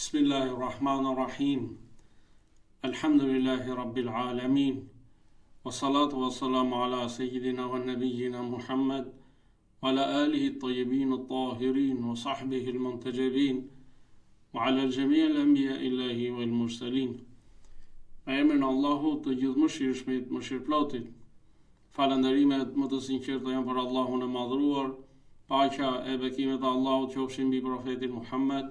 Bismillahirrahmanirrahim. Elhamdülillahi Rabbil alemin. Ve salatu ve selamu ala seyyidina ve nebiyyina Muhammed ve ala alihi tayyibin tahirin ve sahbihi muntecebin ve ala xhemi'il enbiya illahi vel murselin. Me emrin e Allahut të gjithëmëshirshmit, mëshirëplotit. Falënderimet më të sinqerta janë për Allahun e Madhëruar, paqja e bekimet e Allahut qofshin mbi Profetin Muhammed,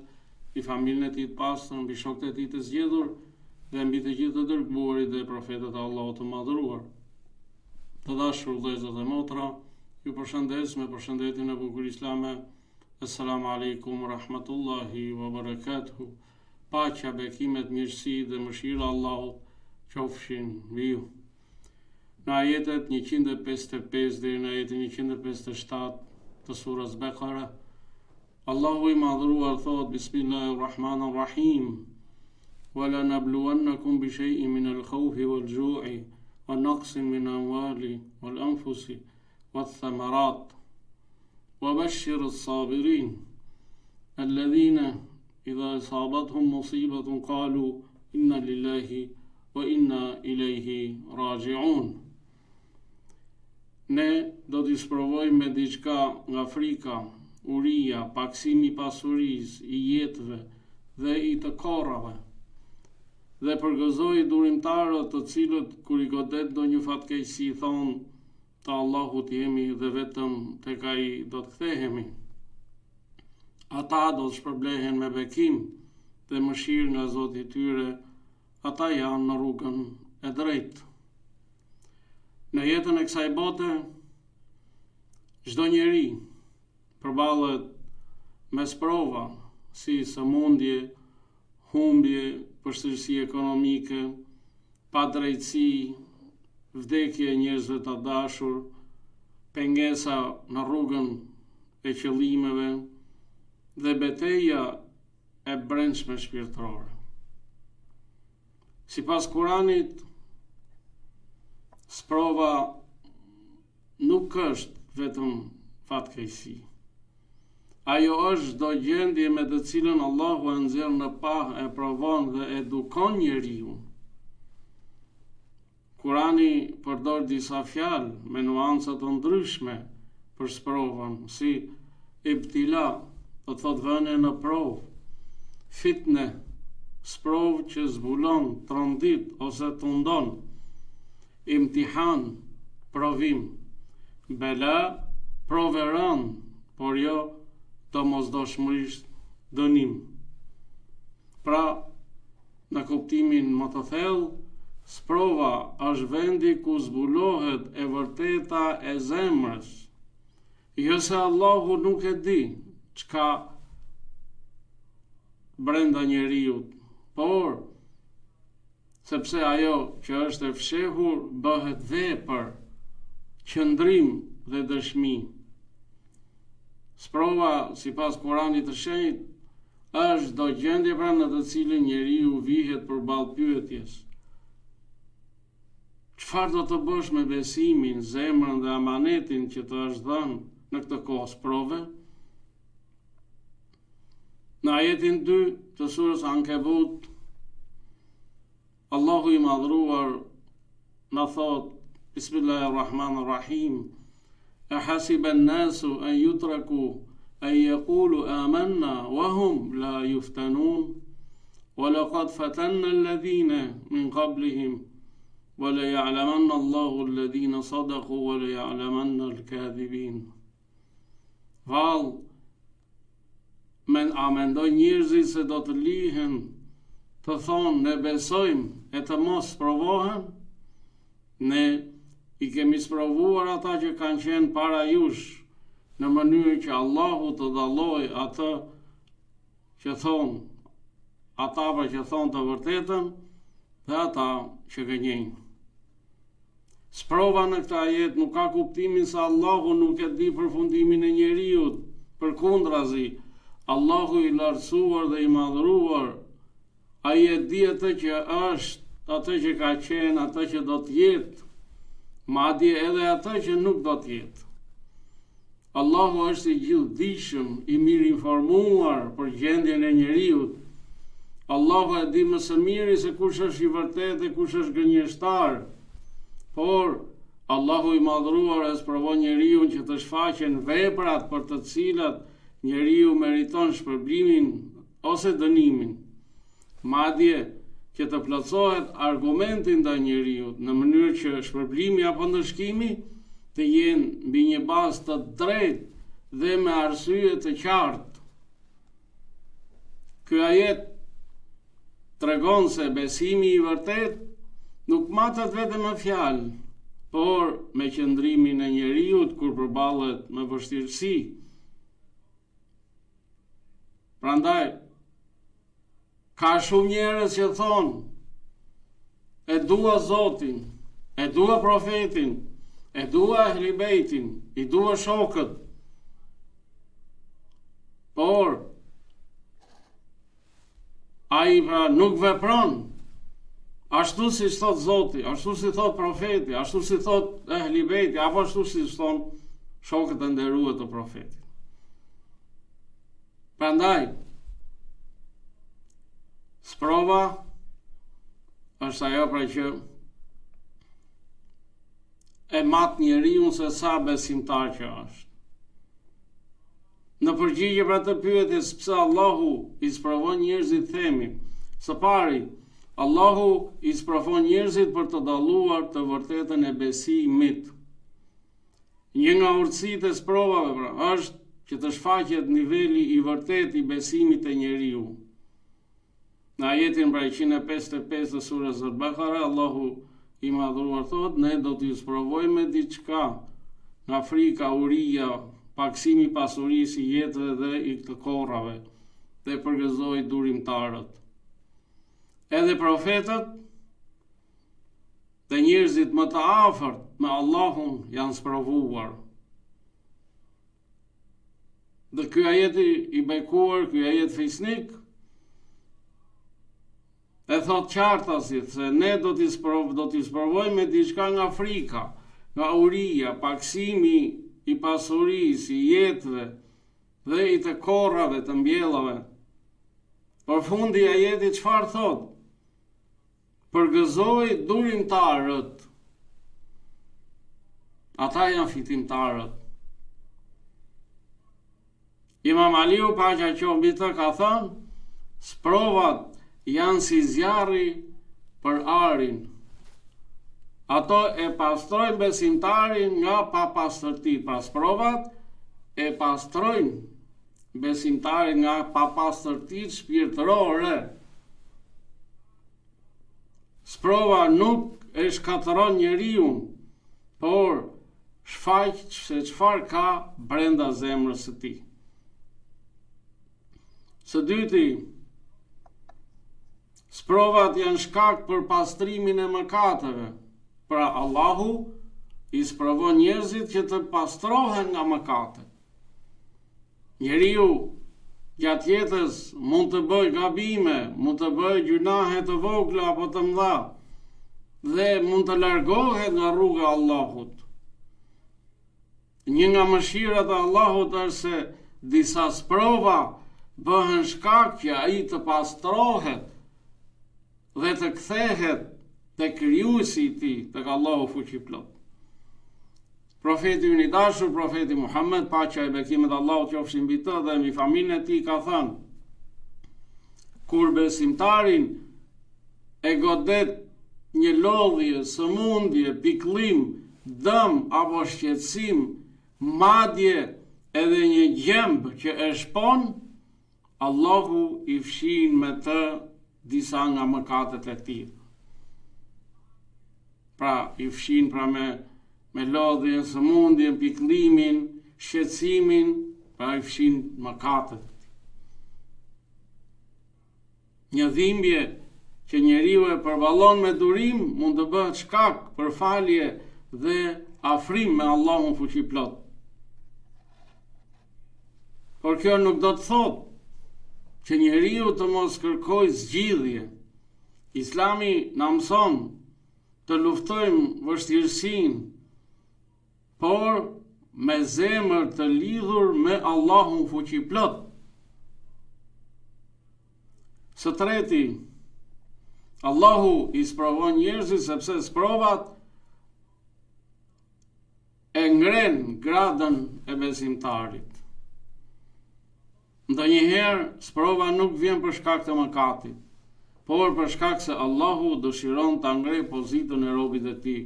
mbi familjen e tij të pastër, mbi shokët e tij të zgjedhur dhe mbi të gjithë të dërguarit dhe profetët e Allahut të Madhëruar. Të dashur vëllezër dhe motra, ju përshëndes me përshëndetjen e bukur islame. Esselamu alejkum rahmetullahi wa barakatuhu. Paqja, bekimet, mirësitë dhe mëshira e Allahut qofshin mbi ju. Në ajetet 155 deri në ajetin 157 të surës Bekara, Allahu i madhëruar thotë Bismillahirrahmanirrahim Wa la nabluwannakum bi shay'in min al-khawfi wal-ju'i wa naqsin min amwali wal-anfusi wath-thamarat wa bashshir as-sabirin alladhina idha asabathum musibatun qalu inna lillahi Wa inna ilejhi raxhiun. Ne do t'ju sprovojmë me diçka nga frika, uria, pakësimi i pasurisë, i jetëve dhe i të korrave. Dhe përgëzoji durimtarët të cilët kur i godet ndonjë fatkeqësi thonë, të Allahut jemi dhe vetëm tek Ai do të kthehemi. Ata do të shpërblehen me bekim dhe mëshirë nga Zoti i tyre, Ata janë në rrugën e drejtë. Në jetën e kësaj bote, çdo njeri përballet me sprova si sëmundje, humbje, vështirësi ekonomike, padrejtësi, vdekje e njerëzve të dashur, pengesa në rrugën e qëllimeve dhe beteja e brendshme shpirtërore. Sipas Kuranit, sprova nuk është vetëm fatkeqësi. Ajo është çdo gjendje me të cilën Allahu e nxjerr në pah, e provon dhe edukon njeriun. Kurani përdor disa fjalë me nuanca të ndryshme për sprovën, si ibtila, do të thotë vënie në provë, fitne, sprovë që zbulon, trondit ose tundon, imtihan, provim, bela, provë e rëndë, por jo domosdoshmërisht dënim. Pra, Në kuptimin më të thellë, sprova është vendi ku zbulohet e vërteta e zemrës. Jo se Allahu nuk e di ç'ka brenda njeriut, por sepse ajo që është e fshehur bëhet vepër, qëndrim dhe dëshmi. Sprova, sipas Kuranit të Shenjtë, Është çdo gjendje pra në të cilën njeriu vihet përballë pyetjes, Çfarë do të bësh me besimin, zemrën dhe amanetin që të është dhënë në këtë kohë sprove? Në ajetin 2 të surës Ankebut, Allahu i madhëruar na thotë Bismillahirrahmanirrahim E hasiba an-nasu an yutraku an yaqulu amanna wa hum la yuftanun wa laqad fatanna alladhina min qablihim wa la ya'lamanna Allahu alladhina sadaqu wa la ya'lamanna al-kadhibin. Vallë, men, a mendojnë njerëzit se do të lihen të thonë ne besojmë e të mos sprovohen? Ne i kemi sprovuar ata që kanë qenë para jush, në mënyrë që Allahu të dallojë atë që thonë, ata pra që thonë të vërtetën dhe ata që gënjejnë. Sprova në këtë ajet nuk ka kuptimin se Allahu nuk e di përfundimin e njeriut, përkundrazi, Allahu i lartësuar dhe i madhëruar Ai e di atë që është, atë që ka qenë, atë që do të jetë, madje edhe atë që nuk do të jetë. Allahu është i gjithëdijshëm, i mirinformuar për gjendjen e njeriut. Allahu e di më së miri se kush është i vërtetë dhe kush është gënjeshtar. Por, Allahu i Madhëruar e sprovon njeriun që të shfaqen veprat për të cilat njeriu meriton shpërblimin ose dënimin. Madje, që të plotësohet argumenti ndaj njeriut, në mënyrë që shpërblimi apo ndëshkimi të jenë mbi një bazë të drejtë dhe me arsye të qartë. Ky ajet tregon se besimi i vërtetë nuk matet vetëm me fjalë, por me qëndrimin e njeriut kur përballet me vështirësi. Prandaj, ka shumë njerëz që thonë, e dua Zotin, e dua profetin, e dua ehli bejtin, i dua shokët. Por, ai pra nuk vepron, ashtu siç thotë Zoti, ashtu si thotë profeti, ashtu si thotë ehli bejti, apo ashtu siç thonë shokët e nderuar të profetit. Prandaj, sprova është ajo pra që e mat njeriun se sa besimtar që është. Në përgjigje pra të pyetjes pse Allahu i sprovon njerëzit themi, së pari, Allahu i sprovon njerëzit për të dalluar të vërtetën e besimit. Një nga urtësitë e sprovave pra, është që të shfaqet niveli i vërtetë i besimit te njeriu. Në ajetin pra 155 të surës Al-Baqara, Allahu i madhëruar thotë, ne do t'ju sprovojmë me diçka nga frika, uria, pakësimi i pasurisë, i jetëve dhe i të korrave, dhe përgëzoji durimtarët. Edhe profetët dhe njerëzit më të afërt me Allahun janë sprovuar. Dhe ky ajet i bekuar, ky ajet fisnik, e thotë qartazi se ne do t'i sprov, do t'i sprovojmë me diçka nga frika, nga uria, pakësimi i pasurisë, i jetëve dhe i të korrave, të mbjellave. Por fundi i ajetit çfarë thotë? Përgëzoji durimtarët. Ata janë fitimtarët. Imam Aliu paqja qoftë mbi të ka thënë, sprovat janë si zjarri për arin. Ato e pastrojnë besimtarin nga papastërtitë, pra sprovat e pastrojnë besimtarin nga papastërtitë shpirtërore. Sprova nuk e shkatërron njeriun, por shfaq se çfarë ka brenda zemrës së tij. Së dyti, sprovat janë shkak për pastrimin e mëkateve. Pra Allahu i sprovon njerëzit që të pastrohen nga mëkatet. Njeriu gjatë jetës mund të bëjë gabime, mund të bëjë gjynahe të vogla apo të mëdha dhe mund të largohet nga rruga e Allahut. Një nga mëshirat e Allahut është se disa sprova bëhen shkak që ai të pastrohet dhe të kthehet te krijuesi i tij, tek Allahu fuqiplotë. Profeti ynë i dashur, profeti Muhammed, paqja e bekimet e Allahut qofshin mbi të dhe mbi familjen e tij ka thënë: Kur besimtarin e godet një lodhje, sëmundje, pikëllim, dëm apo shqetësim, madje edhe një gjemb që e shpon, Allahu i fshin me të disa nga mëkatet e tij. Pra, i fshin pra me, me lodhjen, sëmundjen, pikëllimin, shqetësimin, pra i fshin mëkatet. Një dhimbje që njeriu e përballon me durim mund të bëhet shkak për falje dhe afrim me Allahun fuqiplotë. Por kjo nuk do të thotë që njeriu të mos kërkojë zgjidhje. Islami na mëson të luftojmë vështirësinë, por me zemër të lidhur me Allahun fuqiplotë. Së treti, Allahu i sprovon njerëzit sepse sprovat e ngrenë gradën e besimtarit. Ndonjëherë sprova nuk vjen për shkak të mëkatit, por për shkak se Allahu dëshiron ta ngrejë pozitën e robit të tij.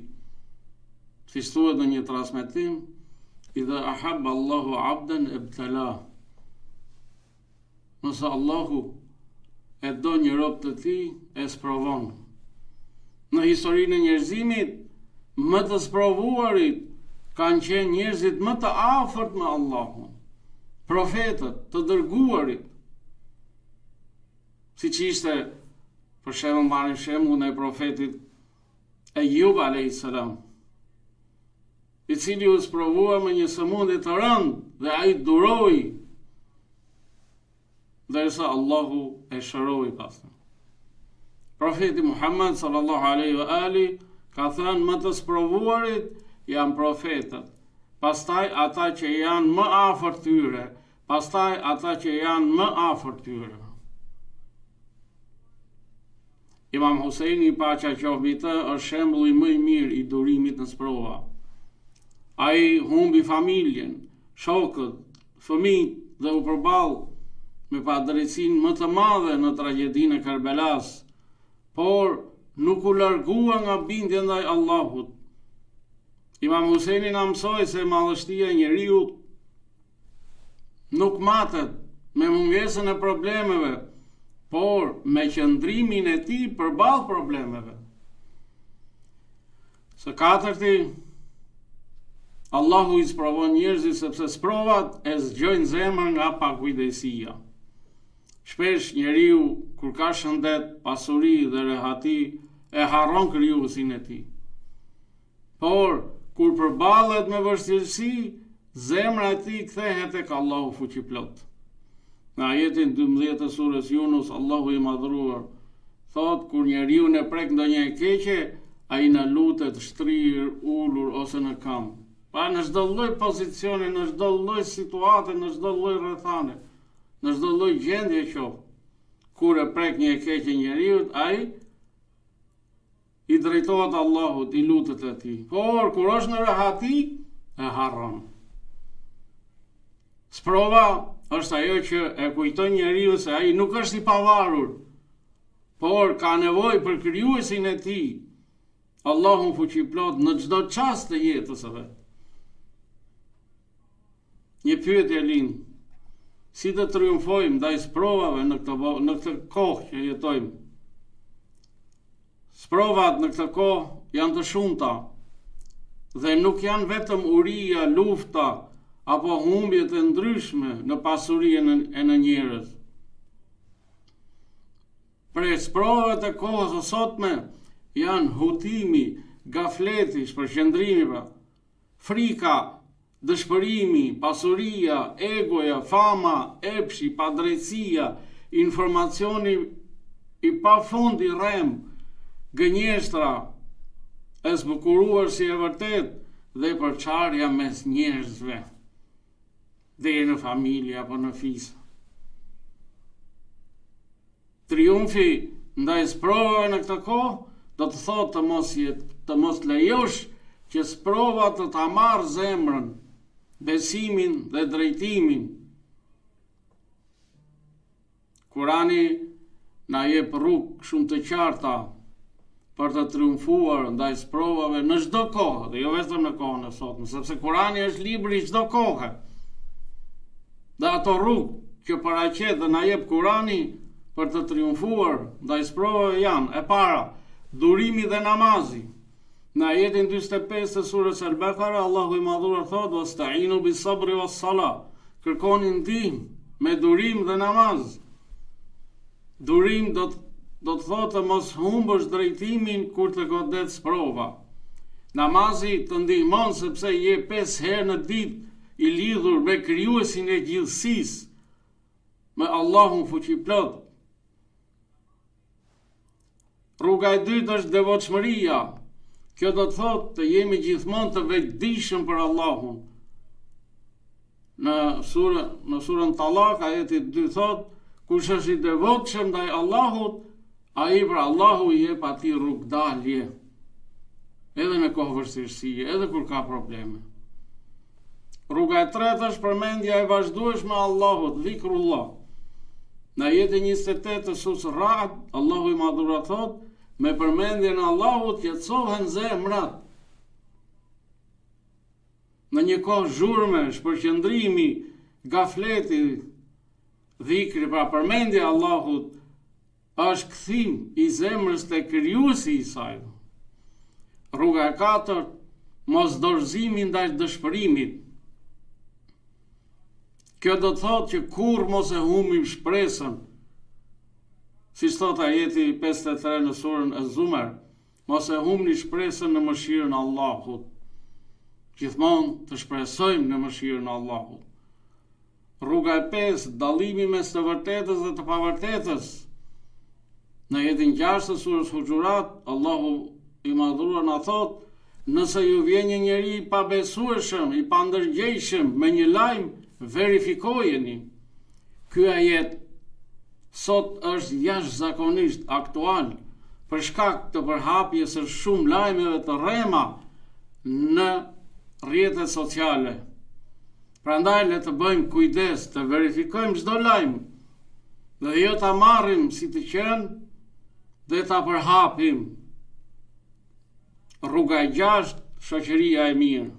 Siç thuhet në një transmetim, idha ahabba Allahu abden ebtela. Nëse Allahu e do një rob të tij, e sprovon. Në historinë e njerëzimit, më të sprovuarit kanë qenë njerëzit më të afërt me Allahun, profetët, të dërguarit. Siç ishte, për shembull, marrim shembullin e profetit Ejub a.s. i cili u sprovua me një sëmundje të rëndë dhe ai duroi derisa Allahu e shëroi pastaj. Profeti Muhammed sallallahu alaihi wa ali ka thënë më të sprovuarit janë profetët, pastaj ata që janë më afër tyre, pastaj ata që janë më afër tyre. Imam Husejni, paqja qoftë mbi të, është shembulli më i mirë i durimit në sprova. Ai humbi familjen, shokët, fëmijët dhe u përball me padrejtësinë më të madhe në tragjedinë e Kerbelasë, por nuk u largua nga bindja ndaj Allahut. Imam Husejni na mësoi se madhështia e njeriut nuk matet me mungesën e problemeve, por me qëndrimin e tij përballë problemeve. Së katërti, Allahu i sprovon njerëzit sepse sprovat e zgjojnë zemrën nga pakujdesia. Shpesh njeriu kur ka shëndet, pasuri dhe rehati e harron krijuesin e tij. Por, kur përballet me vështirësi, zemra e tij kthehet tek Allahu Fuqiplotë. Në ajetin 12 të surës Yunus, Allahu i Madhëruar thotë kur njeriun e prek ndonjë e keqe, ai na lutet shtrirë, ulur ose në këmbë. Pra në çdo lloj pozicioni, në çdo lloj situate, në çdo lloj rrethane, në çdo lloj gjendje qoftë, kur e prek një e keqe njeriut, ai I drejtohet Allahut, i lutet atij. Por, kur është në rehati, e harron. Sprova është ajo që e kujton njeriun se ai nuk është i pavarur, por ka nevojë për krijuesin e tij, Allahun fuqiplotë në çdo çast të jetës së vet. Një pyetje lind, si të triumfojmë ndaj sprovave në këtë në këtë kohë që jetojmë? Sprovat në këtë kohë janë të shumta dhe nuk janë vetëm uria, lufta apo humbjet e ndryshme në pasuri e në, e në njerëz. Prej sprovave të kohës së sotme janë hutimi, gafleti, shpërqendrimi pra, Frika, dëshpërimi, pasuria, egoja, fama, epshi, padrejtësia, informacioni i pafund i rremë, gënjeshtra e zbukuruar si e vërtetë dhe përçarja mes njerëzve, deri në familje apo në fis. Triumfi ndaj sprovave në këtë kohë do të thotë të mos jet, të mos lejosh që sprova të ta marrë zemrën, besimin dhe drejtimin. Kurani na jep rrugë shumë të qarta për të triumfuar ndaj sprovave në çdo kohë, dhe jo vetëm në kohën e sotme, sepse Kurani është libri i çdo kohe. Dhe ato rrugë që paraqet dhe na jep Kurani për të triumfuar ndaj sprovave janë, e para, durimi dhe namazi. Në ajetin 45 të surës Al-Baqara, Allahu i Madhëruar thotë: "Wasta'inu bis-sabri was-sala." Kërkoni ndihmë me durim dhe namaz. Durim do të do të thotë të mos humbësh drejtimin kur të godet sprova. Namazi të ndihmon sepse je pesë herë në ditë i lidhur me krijuesin e gjithësisë, me Allahun fuqiplotë. Rruga e dytë është devotshmëria. Kjo do të thotë të jemi gjithmonë të vetëdijshëm për Allahun. Në surën në surën Talak ajeti 2 thotë. Kush është i devotshëm ndaj Allahut, ai pra Allahu i jep atij rrugëdalje. Edhe në kohë vështirësie, edhe kur ka probleme. Rruga e tretë është përmendja e vazhdueshme e Allahut, dhikrullah. Në ajetin 28 të sures Ra'd, Allahu i Madhëruar thotë, me përmendjen e Allahut qetësohen zemrat. Në një kohë zhurme, shpërqendrimi, gafleti, dhikri, pra përmendja e Allahut, është kthim i zemrës te krijuesi i saj. Rruga e katërt, mosdorëzimi ndaj dëshpërimit. Kjo do të thotë që kurrë mos e humbim shpresën. Siç thotë ajeti 53 në surën Az-Zumar, mos e humbni shpresën në mëshirën e Allahut. Gjithmonë të shpresojmë në mëshirën e Allahut. Rruga e pestë, dallimi mes të vërtetës dhe të pavërtetës. Në ajetin 6 të surës Huxhurat, Allahu i Madhëruar na thotë, nëse ju vjen një njeri i pabesueshëm, i pandërgjegjshëm me një lajm, verifikojeni. Ky ajet sot është jashtëzakonisht aktual për shkak të përhapjes së shumë lajmeve të rrema në rrjetet sociale. Prandaj le të bëjmë kujdes të verifikojmë çdo lajm dhe jo ta marrim si të qenë dhe ta përhapim. Rruga e gjashtë, shoqëria e mirë.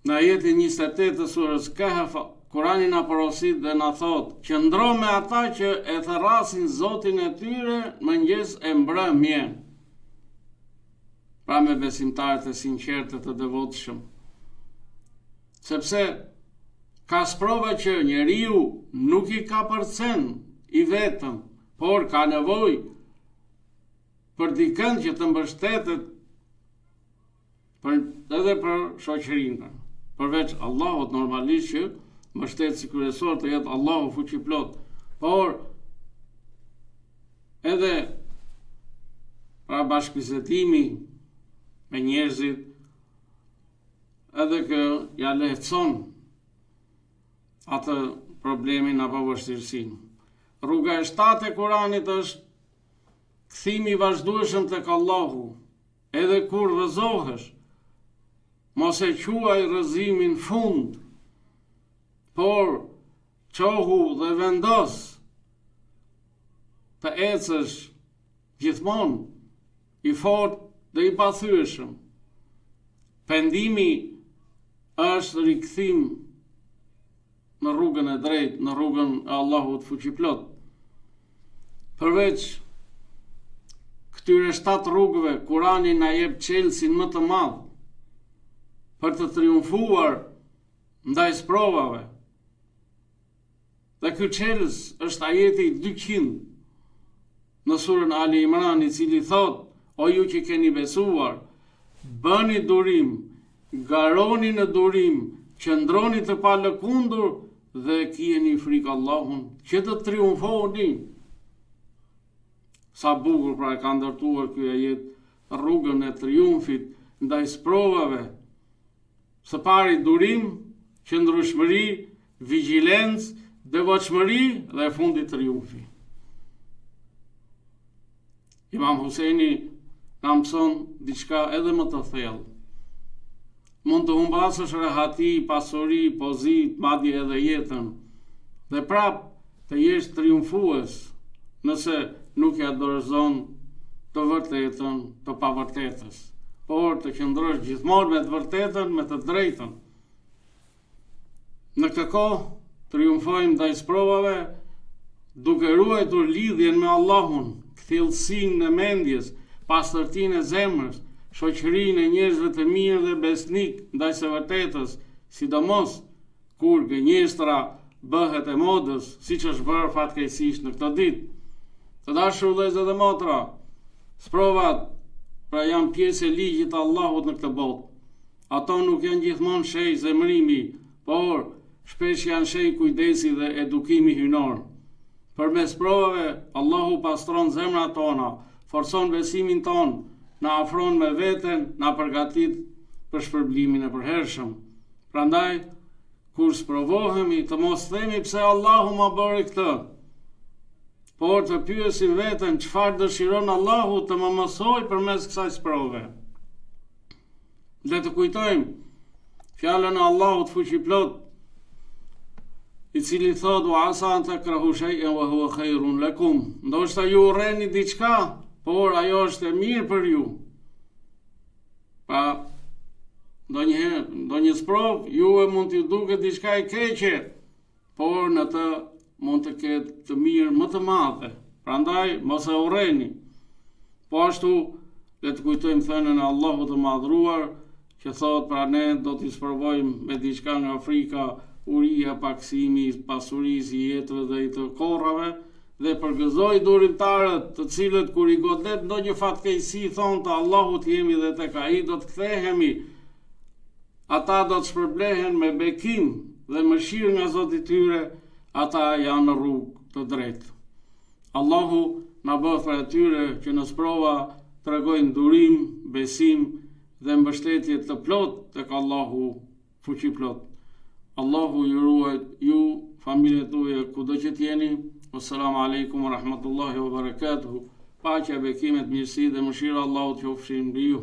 Në ajetin 28 të surës Kahf, Kurani na porosit dhe na thotë, qëndro me ata që e thërrasin Zotin e tyre mëngjes e mbrëmje. Pra me besimtarët e sinqertë të devotshëm. Sepse ka sprova që njeriu nuk i kapërcen i vetëm, por ka nevojë për dikënd që të mbështetet për, edhe për shoqërinë. Përveç Allahut normalisht që mbështetësi kryesor të jetë Allahu fuqiplotë, por edhe pra bashkëbisedimi me njerëzit edhe kjo ja lehtëson atë problemin apo vështirësinë. Rruga e shtatë e Kuranit është kthimi i vazhdueshëm tek Allahu, edhe kur rrëzohesh, mos e quaj rrëzimin fund, por çohu dhe vendos të ecësh gjithmonë i fortë dhe i pathyeshëm. Pendimi është rikthim në rrugën e drejtë, në rrugën e Allahut fuqiplotë. Përveç këtyre shtatë rrugëve, Kurani na jep çelësin më të madh për të triumfuar ndaj sprovave. Dhe ky çelës është ajeti 200 në surën Ali Imran i cili thotë, o ju që keni besuar, bëni durim, garoni në durim, qëndroni të palëkundur dhe kijeni frikë Allahun që të triumfoni. Sa bukur pra e ka ndërtuar ky ajet rrugën e triumfit ndaj sprovave Së pari durim, qëndrueshmëri, vigjilencë, devotshmëri dhe e fundit triumfi. Imam Husejni na mëson diçka edhe më të thellë. Mund të humbasësh rehati, pasuri, pozitë, madje edhe jetën. Dhe prap të jesh triumfues nëse nuk ia dorëzon të vërtetën të pavërtetës, por të qëndrosh gjithmonë me të vërtetën, me të drejtën. Në këtë kohë triumfojmë ndaj sprovave duke ruajtur lidhjen me Allahun, kthjellësinë e mendjes, pastërtinë e zemrës, shoqërinë e njerëzve të mirë dhe besnikë ndaj së vërtetës, sidomos Kur gënjeshtra bëhet e modës, siç është bërë fatkeqësisht në këto ditë. Të dashur vëllezër dhe motra, sprovat pra janë pjesë e ligjit të Allahut në këtë botë. Ato nuk janë gjithmonë shenjë zemërimi, por shpesh janë shenjë kujdesi dhe edukimi hyjnor. Përmes sprovave, Allahu pastron zemrat tona, forcon besimin tonë, na afron me veten, na përgatit për shpërblimin e përhershëm. Prandaj, Kur sprovohemi, të mos themi pse Allahu ma bëri këtë, por të pyesim veten çfarë dëshiron Allahu të më mësojë përmes kësaj sprove. Le të kujtojmë fjalën e Allahut fuqiplotë, i cili thotë wa asa an takrahu shay'an wa huwa khairun lakum. Ndoshta ju urreni diçka, por ajo është e mirë për ju. Pra, ndonjëherë, ndonjë sprovë, juve mund t'ju duket diçka e keqe, por në të mund të ketë të mirë më të madhe. Prandaj, mos e urreni. Po ashtu, le të kujtojmë thënien e Allahut të madhëruar, që thotë pra ne do t'i sprovojmë me diçka nga frika, uria, pakësimi i pasurisë, i jetëve dhe i të korrave, dhe përgëzoji durimtarët, të cilët kur i godet ndonjë fatkeqësi thonë të Allahut jemi dhe tek Ai do të kthehemi. Ata do të shpërblehen me bekim dhe mëshirë nga Zoti i tyre, ata janë në rrugë të drejtë. Allahu na bëftë prej atyre që në sprova tregojnë durim, besim dhe mbështetje të plotë tek Allahu Fuqiplotë. Allahu ju ruajt ju, familjet tuaja kudo që të jeni. Wassalamu alaikum wa rahmatullahi wa barakatuhu. Paqja, bekimet, mirësitë dhe mëshira e Allahut qofshin mbi ju.